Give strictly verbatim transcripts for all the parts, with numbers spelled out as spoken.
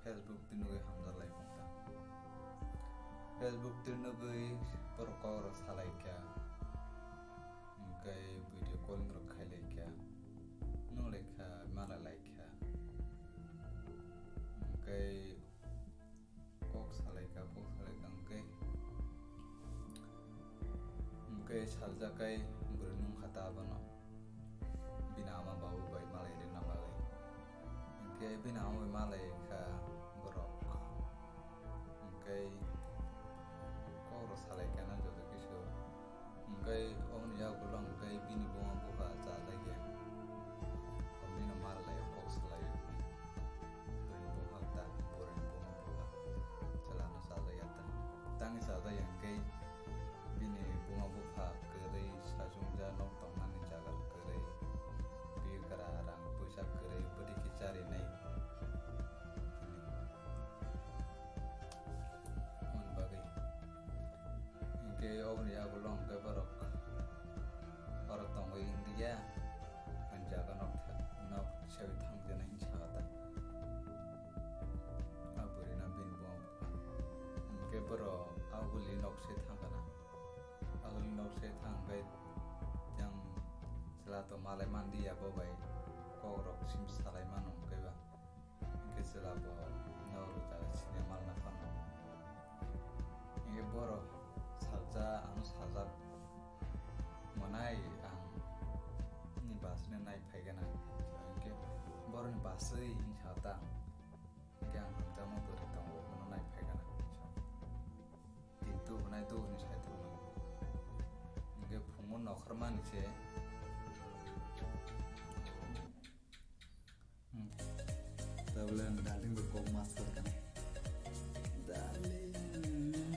Facebook twi nugwi hamjak lai mung ta. Facebook twi nugwi borok kok rok salai kha, hwnkhe video calling rok khailai kha, nunglai kha, malai lai kha, hwnkhe kok salai kha, kok salai kha, hwnkhe, hwnkhe saljak kai bwrwi nung kha ta abono. Bini ama babu bai malai rwna bagwi. Hwnkhe bini ama bai malai kha borok. Hwnkhe kok rok salai kha na joto kisu. Hwnkhe oboni yagulo hwnkhe bini buma bupha chajak ya. Obonino malai kok salai o. Bini buma ta, bini buma bupha. Chwla no chajak ya ta. Tangwi chajak ya hwnkhe bini buma bupha kwrwi sachung ja nok tongnani jaga kwrwi, bigra rang puisa kwrwi bwdwi khe charinai hwnwi. Hwn bagwi hwnkhe oboni yagulo hwnkhe borok oro tongwi wngya, ani jaga nok tha-, nok sewi thangjaknai hinwi sakha ta. A bwrwino bini buma bupha. Hwnkhe borok a uguli nok se thangkha na. Agulni nok se thang khe yang chwla to malai man di ya bo bai kok rok sim salai mano hwnkhe ba. Hwnkhe chwla bo nok rok jaga sini malna phano. Hwnkhe borok salsa ano sajak mwnai ang ni basni nai phai gana. Hwnkhe borokni baswi hinsa ta. Hwnkhe ang hamjakma bwrwi tongo, bono nai phai gana. Tin tu hwnai tu hwnwi sai thangmani. Hwnkhe phungo nokhormani se. Hmm. Tabole ang darling bai kok ma sal kana. Darling,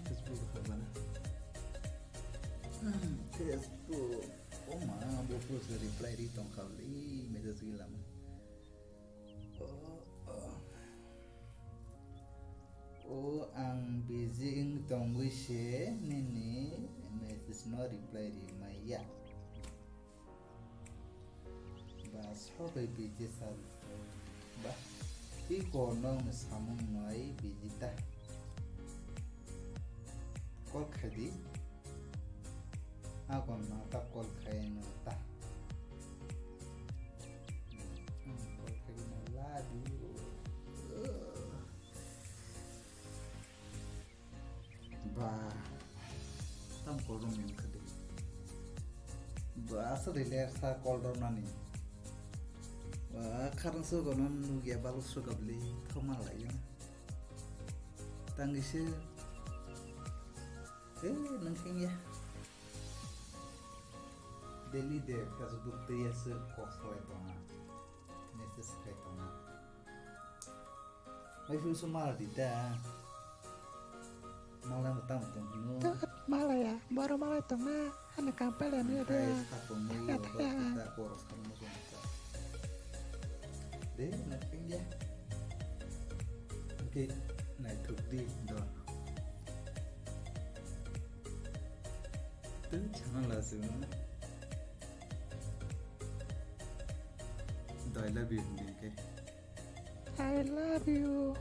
Facebook habana. Hmm, Facebook. Oh ma, bo post reply ri tong kha bli, message gwi lama. Oh, oh. O ang busy wng tongwi se nini message no reply ri maya. Ba sobai busy sal ba. Iko nong samung noi busy ta. Call khai di. Ako no ta call khai no ta. Hmm, call khai no love you. Ba, tam call rok ni wngkha di. Ba, aswk rwle sa call rok nani. Ba, kharang sugo no nugya balok suga bli thoma lai ya. Tangisa. Eh, nang keng ya. Daily de Facebook twi aswk kok salai tongna. Message khai tongna. Bai su su mal di ta. Malai mo tam tong hino. Malai ya, boro malai tongna. Ano kampal ya ni ada. Kai sa tong mo yo, ta koro sa mo tong ta. De, na pingya. Okay, na thuk di don. Tun chana la su na. Doi la bi hindi ke. I love you.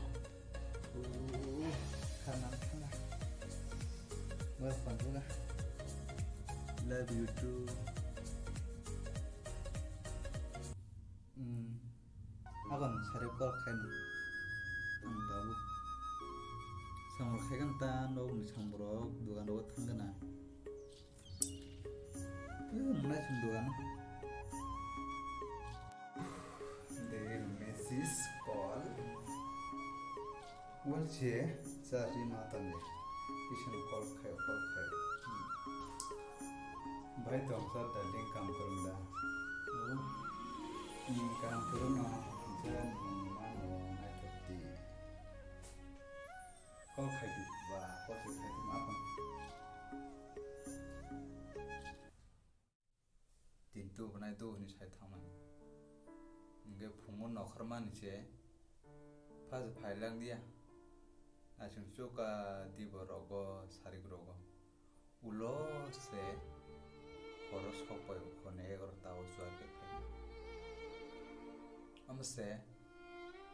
Oh, khana khana. Mas pangkuna. Love you too. Hmm. Abang sare call khain. Ang tabu. Samor khaikan ta nok ni samborok dogan rogo thangana. Nai sum dogan. The message call. Wal che sa si ma tan de. Kisan call khai, call khai. Bai tong sa da ding kam kurung da. Ni kam kurung no ja ni ma no nai thok di. Call khai di ba, call khai di ma kon. Tin tu bwnai tu hwnwi sai thangmani. Hwnkhe phungo nokhormani se pha phai lang diya. Aswk chuka dibo rogo, sarik rogo. Ulo se horo sokpai ukhorni egarota o chuwa khe phai. Omo se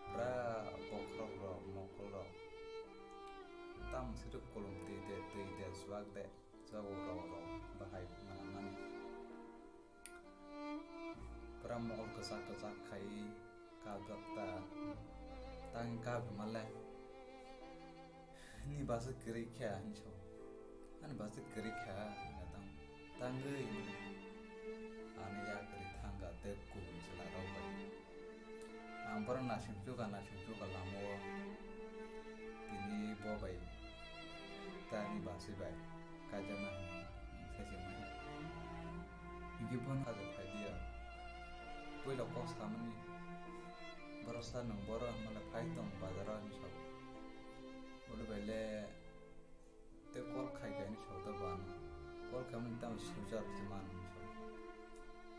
pura bokhorok rok mok Siruk kolom twi de, twi de, chuak de, chuak o rok rok bahai manamani. Pura mokol kwchak kwchak khai kabjak ta, tang kabima le. Ni basa kwrwi kha hinwi sao. Ani basa kwrwi kha hinwi tang tangwi ani yak kwrwi thangkha tei kubun chwla rok bai. Ang borok nasing chuka nasing chuka lama o tini bo bai tei ani basi bai kaijakna hinwi sai se manya. Hingke bono kajak phai diya. Puila kok samani borok sa nwng borok hinmale phai tong bazaro hinwi sao. Oro bai le tei call khai khai hinwi sao ta bo ano. Call khaimani tamo switch off se mano hinwi sao.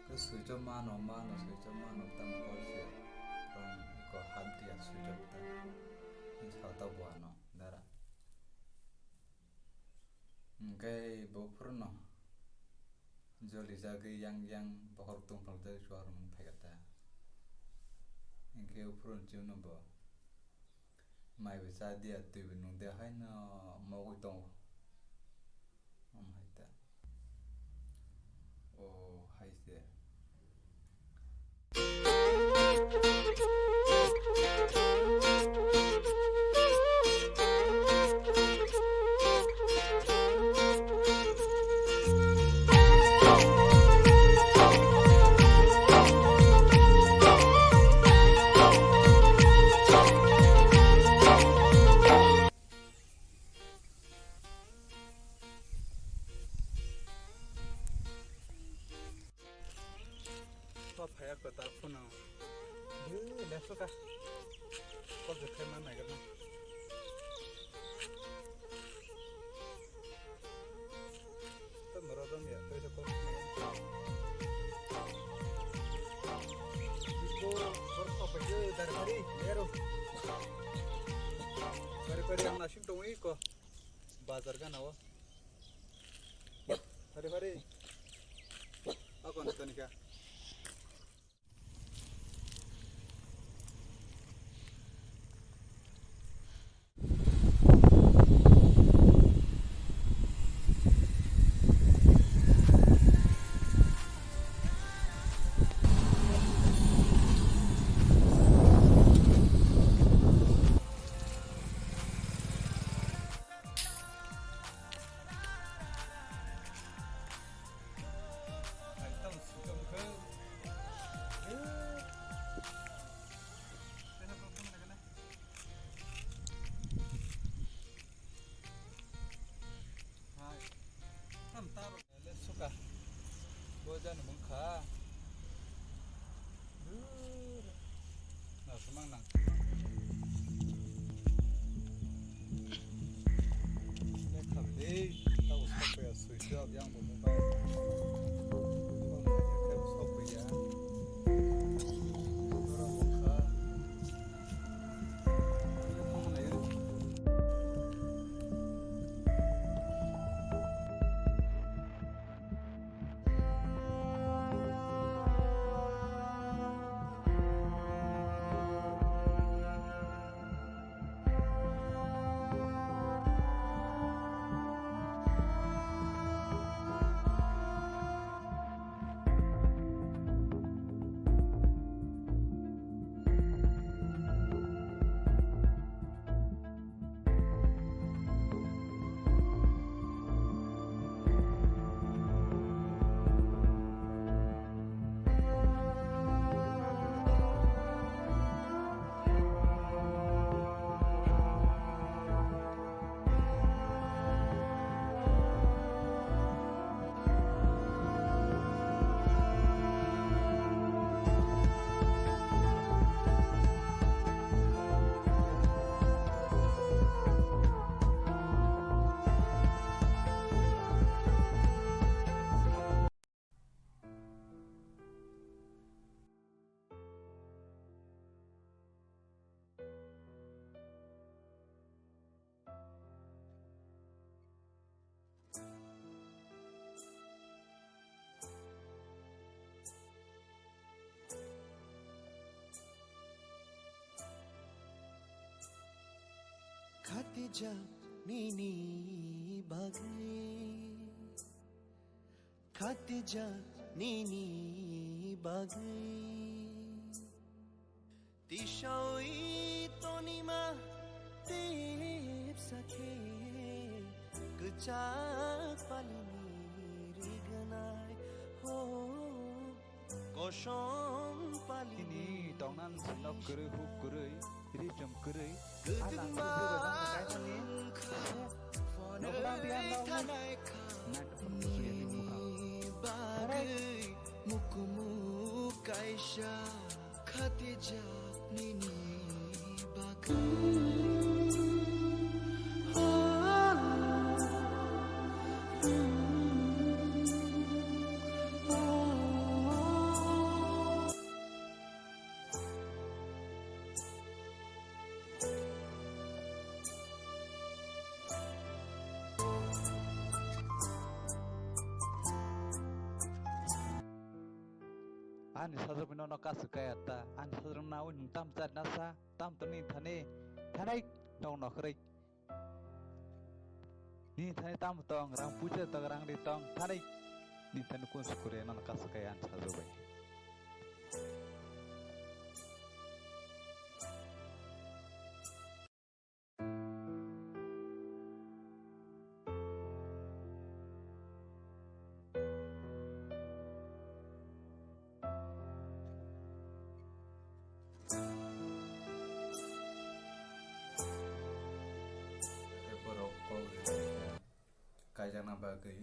Khe switch off mano, mano, switch off mano, tamo call se rom ko hap diya switch off ta. Hinwi sao ta bo ano dara. Hingke bo phuru no. Joli jagwi yang yang bokhorok tongphang jagwi chuarok nung phaikha ta. Hingke uphuru chwngno bo mai bo cha diya twi bo nung de haino mogwi tongo. Om hai ta. O hai se. Kok phaiya kwtal phano. Bwlai lesu ka. Kok je khaima naigra na. To moro dong ya, to kok. Iko bor kok bai dar bari, lero. Bari bari ang nasing tong iko. Bazar gana o. Phari phari. Akon tonika. Suka. Bo jani mungkha. Na sumang nang. Ne khamdi, tau sokya sujak yang bo mungkha. Sokya. Ora mungkha. Khatijak Nini bagwi, khatijak nini bagwi. Tisaui tonima tepsa khe, kwchak palini rignai ho. Kosom palini tongnan sinok kwrwi huk kwrwi, ri chum kwrwi. Kwdwkma wngkha phone rwi thanai kha. Nini bagwi mukumu kaisa khatijak nini bagwi. Ani sajwk no no kasuk kaya ta, ani sajwk na oi nung tam chari na sa, tam to ni thani, thanai, tong no khrwi. Ni thani tam tong, rang puja tong, rang ri tong, thanai. Ni thani kun sukure no no kasuk kaya ani sajwk bai. Borok kok ri kaijakna bagwi,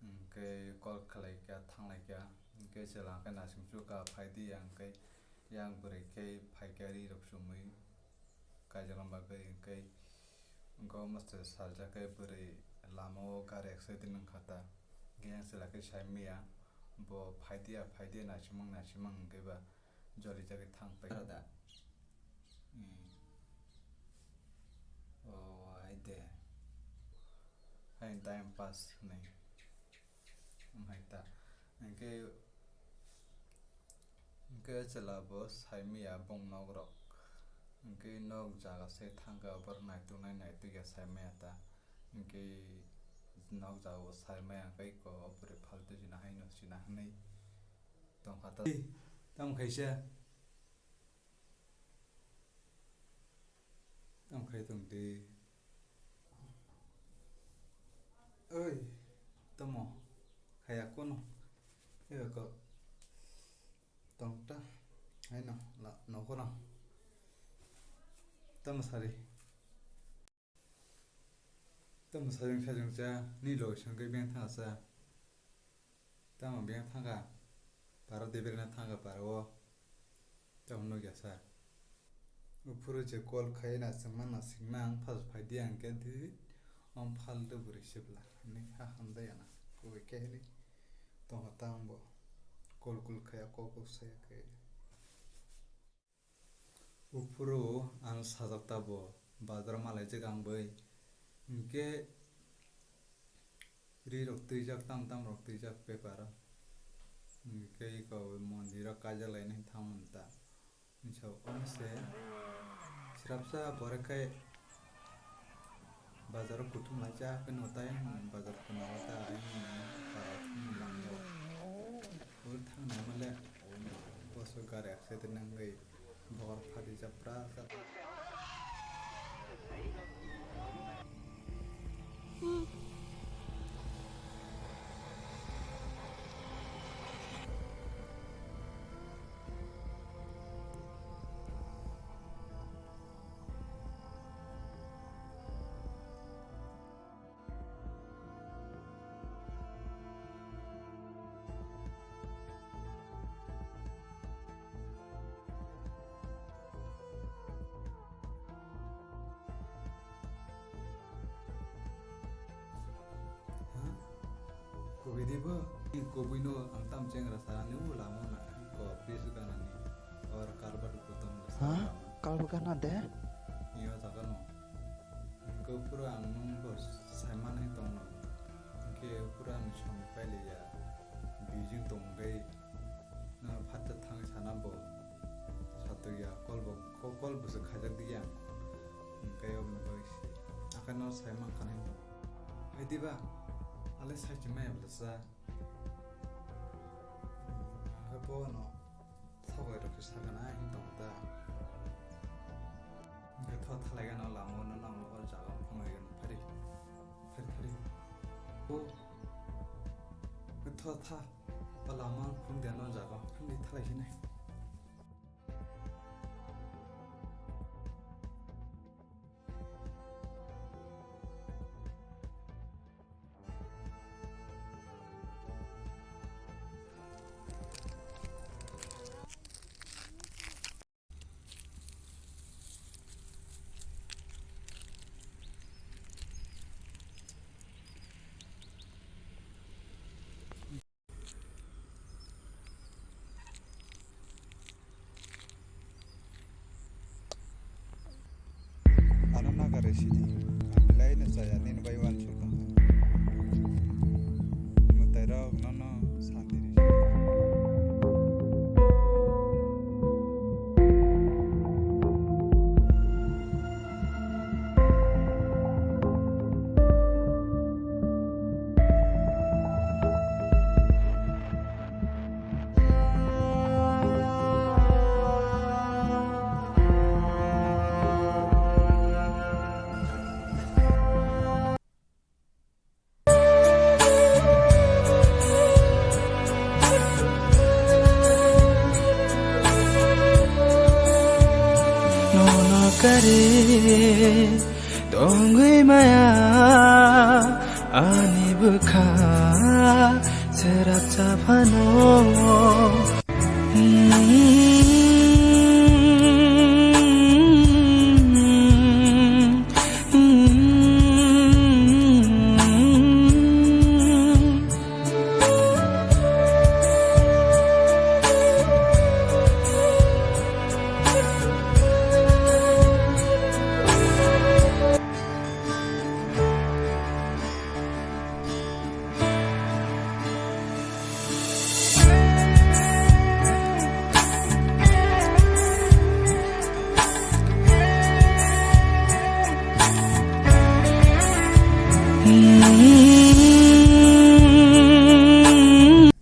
hwnkhe call khlaikha, thanglaikha, hwnkhe chwla khe naisingsu kha, phaidi ya, hwnkhe yang bwrwi khe phaikha ri rok chumui kaijakna bagwi, hwnkhe go masa saljak khe bwrwi lama o gari accident wngkha ta, hwnkhe yang chwla khe saimanya, bo phaidiya, phaidiya, naisimang, naisimang, hwnkhe ba jolijagwi thang pai da. Hmm. O, hai de. Hai time pass hwnwi. Hai ta. Hwnkhe, hwnkhe chwla bo saimanya bong nok rok. Hwnkhe nok jaga se thangkha, borok naituknai naitukya saimanya ta. Hwnkhe nok jaga bo saimanya khe ko bwrwi phaltu sina haino sina hwnwi. Tongkha ta. Tamo khaisa. Tamo khai tong di. Oi, tamo khaya kono. Eba ko tong ta. Haino la nokono. Tamo sari. Tamo sajwng sajwng cha, ni logi songwi beng thangsa. Tamo beng thangka, paro debrena thangka paro o. Tamo nukya sa. Uphuru je call khai na singma na singma ang phal phai di ang khe di. Om phal de bwrwi sibla. Ni ha hamda yana. Koi khe ni. Tong ha tang bo. Call call khai kok kok saya khai. Uphuru ano sajak ta bo, bazar malaijak ang bai. Hinkhe ri rok twijak, tam tam rok twijak paper o. Hinkhe eko mondir o kaijak lainai thangmani ta. Hinsa o se srapsa borek khai Bazar o kuthum laijak, hwnkhe no tai bazar khuna o ta ayang para thum lang o. Ul thang nai male, boso gari accident nangwi bohor phatijak pra. Ha? Kubui de bo? Kubui no ang tam chengra sa ni u lama na ko pis gana ni or kalbat kutum. Ha? Kalbat gana de? Iyo jaga no. Hingke pura ang nung bo saimanai tongno. Hingke pura ang somni pailiya. Bijing tongdai. Nang phatta thang sana bo. Satokya kolbo, ko-, kolbo se khajak diya. Hingke obni bagwi se. Kano sai man kanai. Hai diba? Ale sai chimai bwlasa. Hai bo no. Thogoi rok khe sakana hin tong da. Hwnkhe tho thalai gana lama no nang o jaga phunai gana phari. Phari phari. O. Tho tha. O lama phung de no jaga. Phung di thalai sini. Ano nagar sidi. Ang belai no chaya, nini bai uansuk tong kha. Mwtai rok nono santi risi. Nono kare tongwi maya ani bwkha serap saphano.